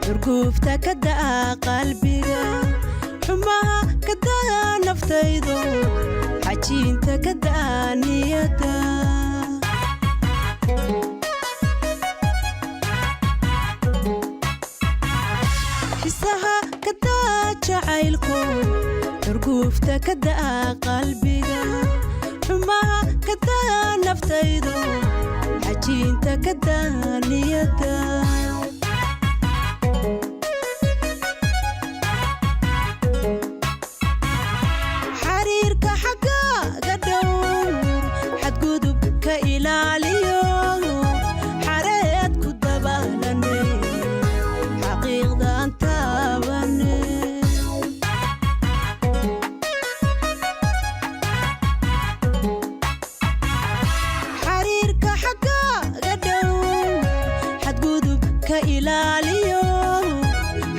Xurguufta ka daa qalbiga, xumaha ka daa naftaydo, xajiinta ka daa niyadda. Xisaha ka daa jacaylko, xurguufta ka daa qalbiga, xumaha ka daa naftaydo, xajiinta ka daa niyadda. Xariirka xaggaaga dhowr, xadgudub ka ilaaliyo, xareed ku dabaalane, xaqiiqdan taabane. Xariirka xaggaaga dhowr, xadgudub ka ilaaliyo,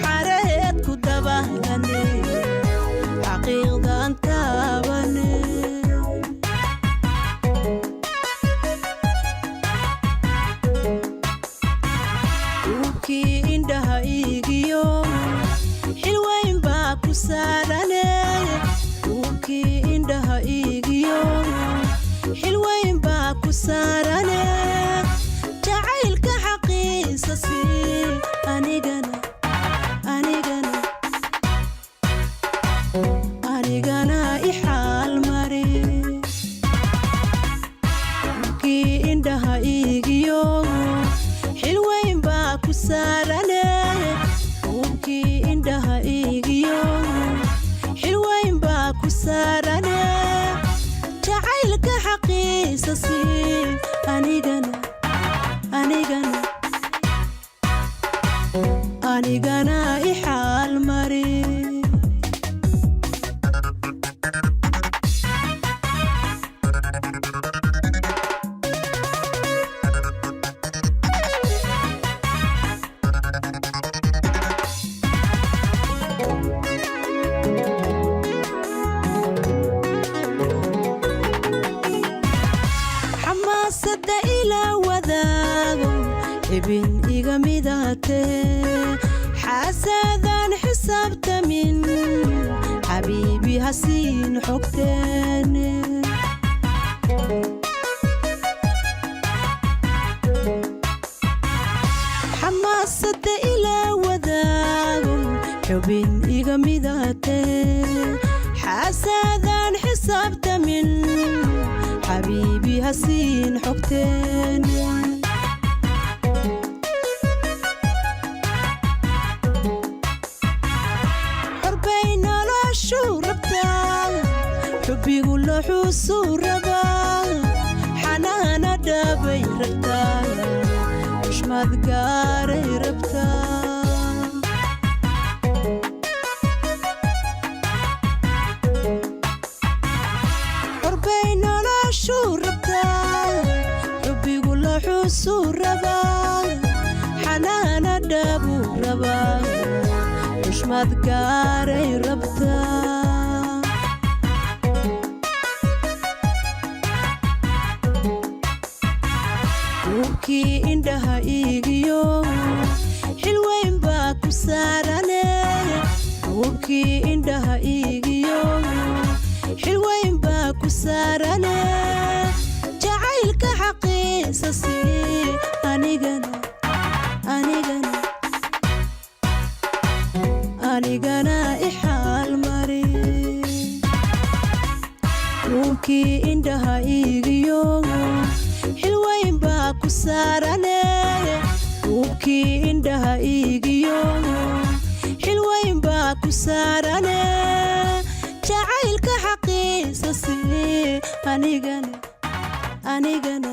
xareed ku dabaalane, xaqiiqdan taabane. Uubkii indhaha iigiyo, xil weyn baa ku saarane. Uubkii indhaha iigiyo, xil weyn baa ku saarane. Jacaylka xaqiisa sii, anigana anigana anigana i xaalmari. Uubkii indhaha iigiyo, xil weyn baa ku saarane. Uubkii indhaha iigiyo, xil weyn baa ku saarane. Jacaylka xaqiisa sii, anigana anigana anigana i xaalmari. Xamaasada ila wadaago, xibin iga midatee, xaasaadaan xisaabtamin, xabiibi hasiin xogteene. Xamaasada ila wadaago, xubin iga midatee, xaasaadaan xisaabtamin, xabiibi hasiin xogteene. Xorbay noloshu rabtaa, xubbigu loxuusuu rabaa, xanaana dhaabay rabtaa, xushmad gaaray rabtaa. Xorbay noloshu rabtaa, xubbigu loxuusuu rabaa, xanaana dhaabuu rabaa, xushmad gaaray rabtaa. Uubkii indhaha iigiyo, xil weyn baa ku saarane. Uubkii indhaha iigiyo, xil weyn baa ku saarane. Jacaylka xaqiisa sii, anigana anigana anigana i xaalmari. Uubkii indhaha iigiyo, xil weyn baa ku saarane. Uubkii indhaha iigiyo, xil weyn baa ku saarane. Jacaylka xaqiisa sii, anigana anigana.